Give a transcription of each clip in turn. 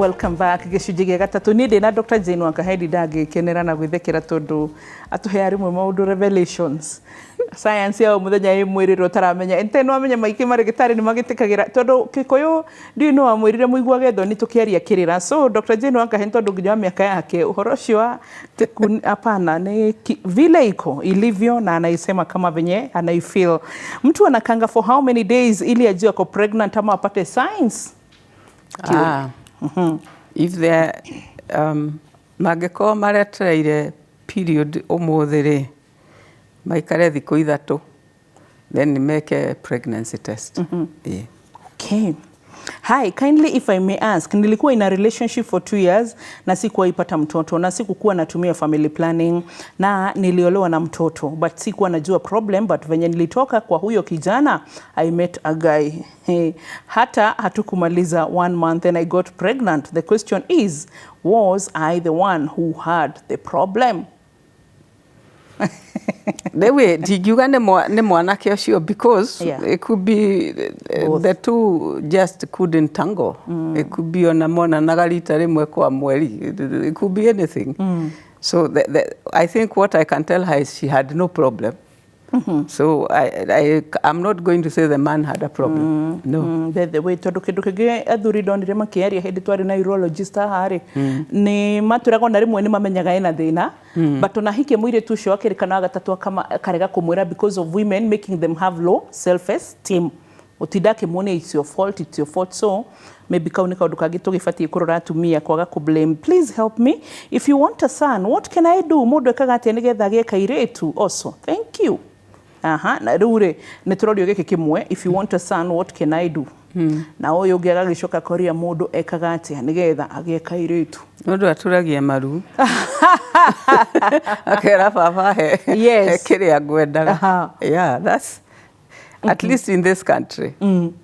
Welcome back. Gĩcunjĩ gĩa gatatũ, niĩ ndĩ na Dr. Jane Wakahendi. Ndangĩkenera na gwĩthekera tondũ atũheaga rĩmwe maũndũ, revelations, science ya o mũthenya ĩ mwĩrĩ ũrĩa ũtaramenya. Ente nĩ wamenya maingĩ marĩgĩtarĩ nĩ magĩtĩkagĩra tondũ Gĩkũyũ ndiũĩ nĩ wamwĩrire mũiguage thoni tũkĩaria kĩrĩra. So Dr. Jane Wakahendi, tondũ nginya wa mĩaka yake ũhoro ũcio wa hapana ni vile iko ilivyo na anaisema kama venye anaifeel. Mtu anakanga for how many days ili ajue ako pregnant ama apate signs? Ah, if they mangĩkorwo maretereire period ũmũthĩ rĩ, maikare thikũ 3, then meke pregnancy test. Ĩĩ. Okay. Hi, kindly, if I may ask, nilikuwa in a relationship for 2 years na sikuwahi pata mtoto na sikukuwa natumia family planning na niliolewa na mtoto, but sikuwa najua problem. But venye nilitoka kwa huyo kijana, I met a guy. Hey, hata hatukumaliza one month and I got pregnant. The question is, was I the one who had the problem? Rĩu ndingiuga nĩ mwanake ũcio because it could be both. The two just couldn't tangle. It could be ona monanaga rita rĩmwe kwa mweri. It could be anything. So I think what I can tell her is she had no problem. So I'm not going to say the man had a problem. No. By the way, tondũ kĩndũ kĩngĩ athuri ndonire makĩaria hĩndĩ twarĩ na urologist haha rĩ, nĩ matwĩraga ona rĩmwe nĩ mamenyaga ena thĩna, but ona hikie mũirĩtu ũcio wa kerĩ kana wa gatatũ akarega kũmwĩra because of women making them have low self esteem, ũtinda akĩmuonia, "It's your fault, it's your fault." So maybe kau nĩ kaũndũ kangĩ tũgĩbatiĩ kũrora, atumia kwaga kũ blame. Please help me, if you want a son, what can I do? Mũndũ ekaga atĩa nĩgetha agĩe kairĩtu also? Thank you. Aha, na rĩu rĩ, nĩ tũrorio gĩkĩ kĩmwe, if you want a son, what can I do? Na ũyũ ũngĩ agagĩcoka koria, mũndũ ekaga atĩa nĩgetha agĩe kairĩtu? Mũndũ aturagia maru akera baba he he kĩrĩa ngwendaga. Yeah, that's at least in this country.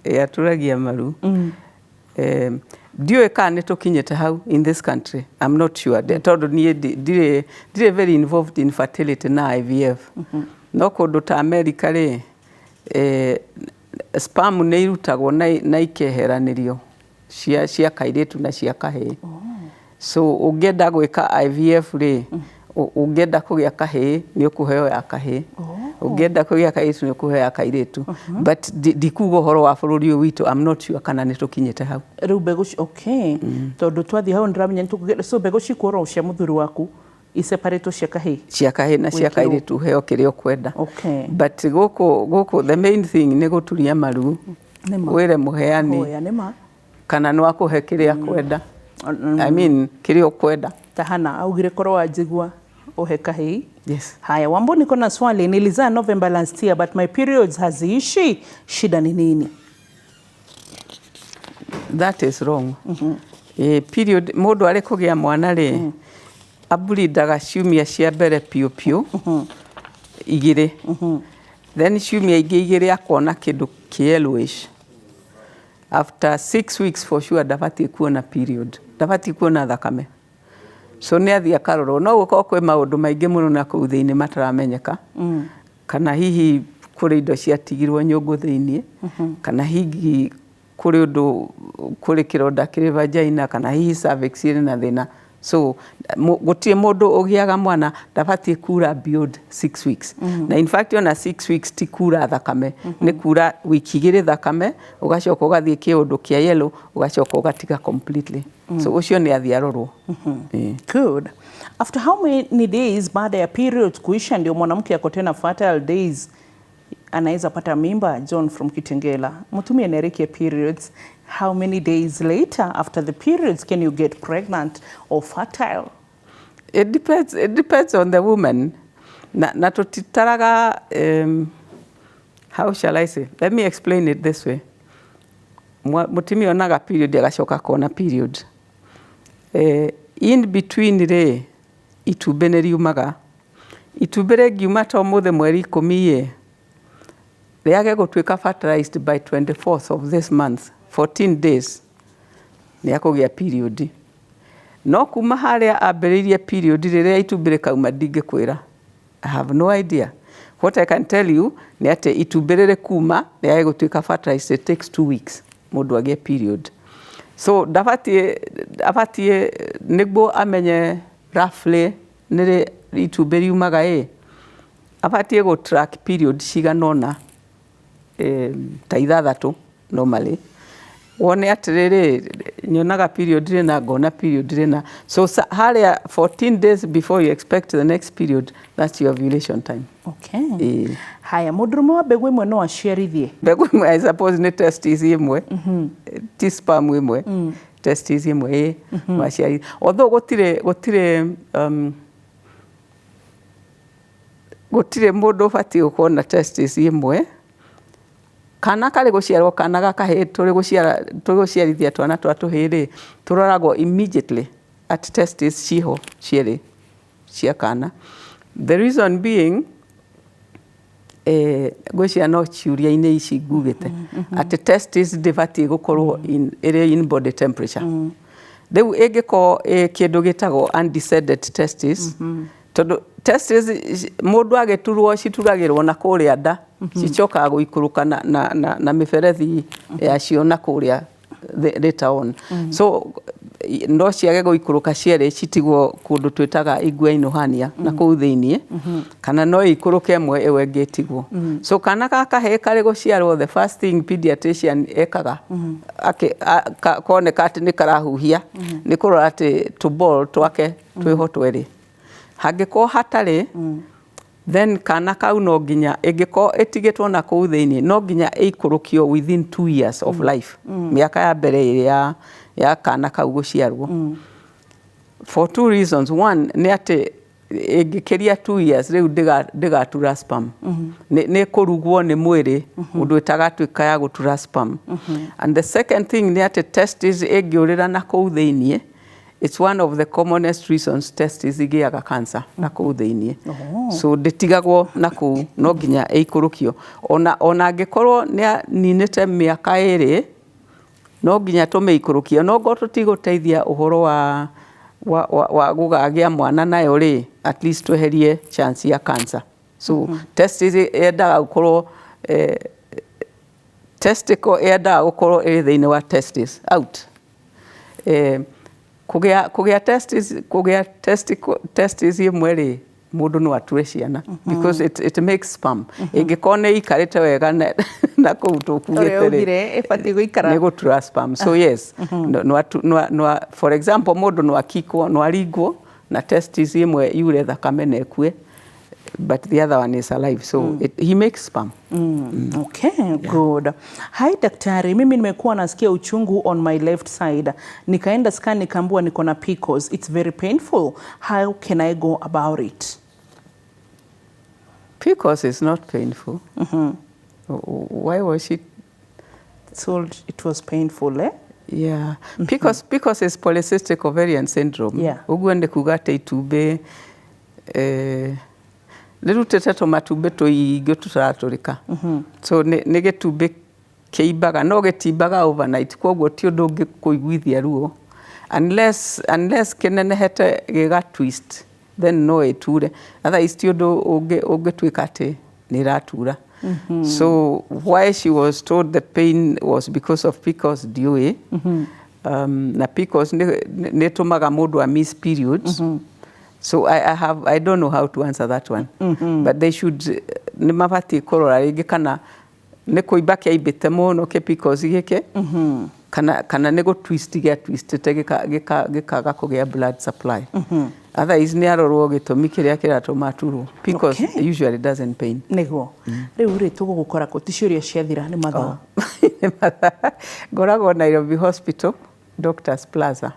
Yeah, aturagia maru. Ndiũĩ kana nĩ tũkinyĩte hau in this country. I'm not sure. Tondũ niĩ ndirĩ very involved in fertility na IVF. No kũndũ ta America rĩ, sperm nĩ irutagwo na ikeheranĩrio cia kairĩtu na cia kahĩĩ. So ũngĩenda gwĩka IVF rĩ, ũngĩenda kũgĩa kahĩĩ nĩ ũkũheo ya kahĩĩ, ũngĩenda kũgĩa kairĩtu nĩ ũkũheo ya kairĩtu. But ndikuga ũhoro wa bũrũri ũyũ witũ. I'm not sure kana nĩ tũkinyĩte hau. Rĩu mbegũ okay, tondũ twathiĩ hau nĩndĩramenya so mbegũ cikuorwo cia mũthuri waku iseparatwo cia kahĩĩ? Cia kahĩĩ na cia Wĩkĩrwo. Kairĩtu ũheo kĩrĩa ũkwenda. But gũkũ the main thing nĩ gũturia maru. Nĩma. Wĩre mũheani Hoya nĩma. Kana nĩ wakũhe kĩrĩa akwenda, I mean, kĩrĩa ũkwenda. Ta Hana augire, korwo wanjigua uhe kahĩĩ. Yes. Haya, Wambo, niko na swali. Nilizaa November last year, but my periods haziishi. Shida ni nini? That is wrong. Period mũndũ arĩ kũgĩa mwana rĩ, ableedaga ciumia cia mbere piũ piũ 2, then ciumia ingĩ 2 akona kĩndũ kĩ yellowish. After 6 weeks for sure ndabatiĩ kuona period, ndabatiĩ kuona thakame. So nĩ athiĩ akarorwo. No gũkorwo kwĩ maũndũ maingĩ mũno na kũu thĩinĩ mataramenyeka, kana hihi kũrĩ indo ciatigirwo nyũngũ thĩinĩ, kana hihi kũrĩ ũndũ, kũrĩ kĩronda kĩrĩ vagina, kana hihi cervix ĩrĩ na thĩna. So gũtirĩ mũndũ ũgĩaga mwana ndabatiĩ kura beyond 6 weeks. Na in fact ona 6 weeks ti kura thakame, nĩ kura wiki 2 thakame, ũgacoka ũgathiĩ kĩũndũ kĩa yellow, ũgacoka ũgatiga completely. So ũcio nĩ athiĩ arorwo. Ĩĩ. Good. After how many days baada ya periods kuisha ndio mwanamke ako tena fertile days anaweza pata mimba? John from Kitengela. Mutumia nĩarĩkia periods. How many days later after the periods can you get pregnant or fertile? It depends on the woman. Na tutitaraga, how shall I say? Let me explain it this way. Mutumia onaga period, agacoka akona period. In between rĩ, itumbĩ nĩ riumaga. Itumbĩ rĩngiuma ta ũmũthĩ mweri 10 ĩ, rĩage gũtuĩka fertilized by 24th of this month, 14 days, nĩ akũgĩa period. No kuma harĩa ambĩrĩirie period rĩrĩa itumbĩ rĩkauma, ndingĩkwĩra. I have no idea. What I can tell you nĩ atĩ itumbĩ rĩrĩ kuma rĩage gũtuĩka fertilized, it takes 2 weeks mũndũ agĩe period. So ndabatiĩ, abatiĩ nĩguo amenye roughly nĩrĩ itumbĩ riumaga ĩ, abatiĩ gũ track period cigana ũna, ta ithathatũ normally, wone atĩrĩrĩ, nyonaga period rĩna, ngona period rĩna. So harĩa 14 days before you expect the next period, that's your ovulation time. Ĩĩ. Haya, mũndũrũme wa mbegũ ĩmwe no aciarithie? Mbegũ ĩmwe, I suppose nĩ testis ĩmwe, ti sperm ĩmwe, testis ĩmwe, ĩ waciari, although gũtirĩ mũndũ ũbatiĩ gũkorwo na testis ĩmwe. Kana karĩ gũciarwo, kana gakahĩ, tũrĩ gũciara, tũrĩ gũciarithia twana twa tũhĩĩ rĩ, tũroragwo immediately at testis ciho cierĩ cia kana. The reason being, ngwĩciria no ciũria-inĩ ici ngugĩte atĩ testis ndĩbatiĩ gũkorwo ĩrĩ in body temperature. Rĩu ĩngĩkorwo ĩ kĩndũ gĩtagwo undescended testis, tondũ testis mũndũ agĩturwo cituragĩrwo na kũrĩa nda, cicokaga gũikũrũka na mĩberethi yacio na kũrĩa later on. So no ciage gũikũrũka cierĩ, citigwo kũndũ twĩtaga inguinal hernia na kũu thĩiniĩ, kana no ikũrũke ĩmwe, ĩyo ĩngĩ ĩtigwo. So kana gaka kahĩĩ karĩ gũciarwo, the first thing pediatrician ekaga koneka atĩ nĩ karahuhia nĩ kũrora atĩ tũ twake twĩho twerĩ. Hangĩkorwo hatarĩ, then kana kau no nginya, ĩngĩkorwo ĩtigĩtwo na kũu thĩiniĩ, no nginya ĩikũrũkio within 2 years of life, mĩaka ya mbere ĩrĩ ya kana kau gũciarwo, for two reasons. One nĩ atĩ ĩngĩkĩria 2 years rĩu ndĩgatura sperm, nĩ kũrugwo nĩ mwĩrĩ ũndũ ĩtagatuĩka ya gũtura sperm. And the second thing nĩ atĩ testis ĩngĩũrĩra na kũu thĩiniĩ, it's one of the commonest reasons testis igĩaga cancer na kũu thĩiniĩ. So ndĩtigagwo na kũu, no nginya ĩikũrũkio. Ona angĩkorwo nĩ aninĩte mĩaka 2, no nginya tũmĩikũrũkie. No ngorwo tũtigũteithia ũhoro wa gũkagĩa mwana nayo rĩ, at least tweherie chance ya cancer. So testis yendaga gũkorwo, testicle yendaga gũkorwo ĩrĩ thĩinĩ wa testis out. Kũgĩa testis, kũgĩa testicle, testis ĩmwe rĩ, mũndũ no ature ciana because it makes sperm ĩngĩkorwo nĩ ĩikarĩte wega na kũu tũkugĩte. Ũrĩa rĩ ugire ĩbatiĩ gũikara. Nĩ gũtura sperm. So yes, no, for example, mũndũ no akikwo, no aringwo na testis ĩmwe yure thakame na ĩkue, but the other one is alive, so he makes sperm. Okay, good. Hi daktari, mimi nimekuwa nasikia uchungu on my left side. Nikaenda scan, nikaambiwa niko na PCOS. It's very painful. How can I go about it? PCOS is not painful. Why was she Told it was painful, eh? Yeah, PCOS is polycystic ovarian syndrome. Ũguo nĩ kuga atĩ itumbĩ rĩrutĩte tũmatumbĩ tũingĩ tũtaratũrĩka. So nĩ gĩtumbĩ kĩimbaga, no gĩtimbaga overnight, koguo ti ũndũ ũngĩkũiguithia ruo unless kĩnenehete gĩga twist, then no ĩture. Otherwise ti ũndũ ũngĩtuĩka atĩ nĩ ĩratura. So why she was told the pain was because of PCOS ndiũĩ. Na PCOS nĩ ĩtũmaga mũndũ a miss periods. So I don't know how to answer that one, but they should, nĩ mabatiĩ kũrora rĩngĩ kana nĩ kũimba kĩaimbĩte mũno kĩ PCOS gĩkĩ, kana nĩ gũ twist gĩa twistĩte gĩkaga kũgĩa blood supply. Otherwise nĩ arorwo gĩtũmi kĩrĩa kĩratũma aturwo. PCOS usually doesn't pain. Nĩguo. Rĩu rĩ, tũgũgũkora kũ? Ti ciũria ciathira, nĩ mathaa. Ngoragwo Nairobi Hospital, Doctors Plaza,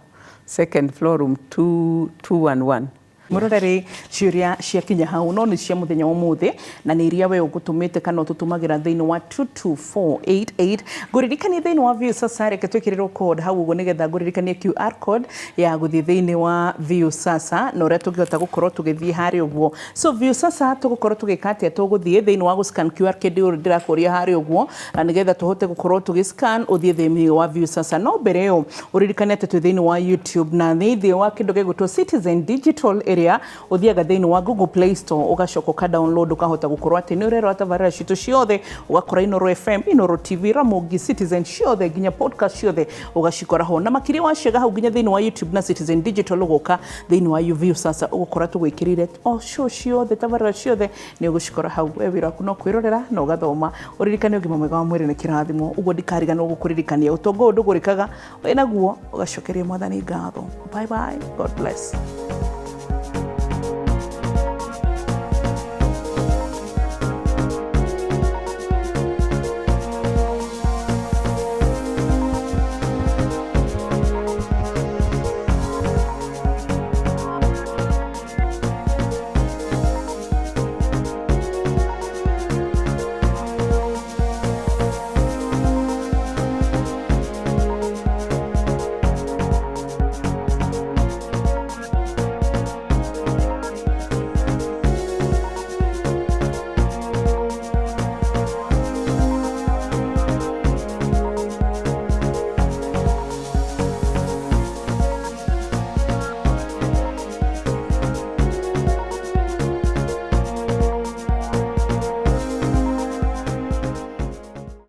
second floor, room 2, 211. Mũroreri, ciũria ciakinya hau, no nĩ cia mũthenya wa ũmũthĩ na nĩ iria we ũgũtũmĩte kana ũtũtũmagĩra thĩinĩ wa 22488. Ngũririkanie thĩinĩ wa Viusasa, reke twĩkĩrĩrwo code hau ũguo nĩgetha ngũririkanie QR code ya gũthiĩ thĩinĩ wa Viusasa na ũrĩa tũngĩhota gũkorwo tũgĩthiĩ harĩa ũguo. So Viusasa tũgũkorwo tũgĩka atĩa? Tũgũthiĩ thĩinĩ wa gũscan QR code ĩyo ndĩrakũria harĩa ũguo, na nĩgetha tũhote gũkorwo tũgĩscan ũthiĩ thĩinĩ wa Viusasa. No mbere ĩyo ũririkane atĩ twĩ thĩinĩ wa YouTube na thĩinĩ wa kĩndũ gĩgwĩtwo Citizen Digital ĩrĩa Ĩrĩa ũthiaga thĩinĩ wa Google Play Store, ũgacoka ũka download, ũkahota gũkorwo atĩ nĩ ũrerora tabarĩra citũ ciothe, ũgakora Inooro FM, Inooro TV, Ramogi, Citizen ciothe, nginya podcast ciothe ũgacikora ho, na makĩria wacega hau nginya thĩinĩ wa YouTube na Citizen Digital, ũgoka thĩinĩ wa Viusasa, ũgũkora tũgwĩkĩrĩire o show ciothe, tabarĩra ciothe nĩ ũgũcikora hau. We wĩra waku no kwĩrorera na ũgathoma. Ũririkane, ũgima mwega wa mwĩrĩ nĩ kĩrathimo. Ũguo ndikariganĩrwo gũkũririkania, ũtonga ũyũ ndũgũrĩkaga, wĩnaguo ũgacokeria Mwathani ngatho. Bye bye, God bless.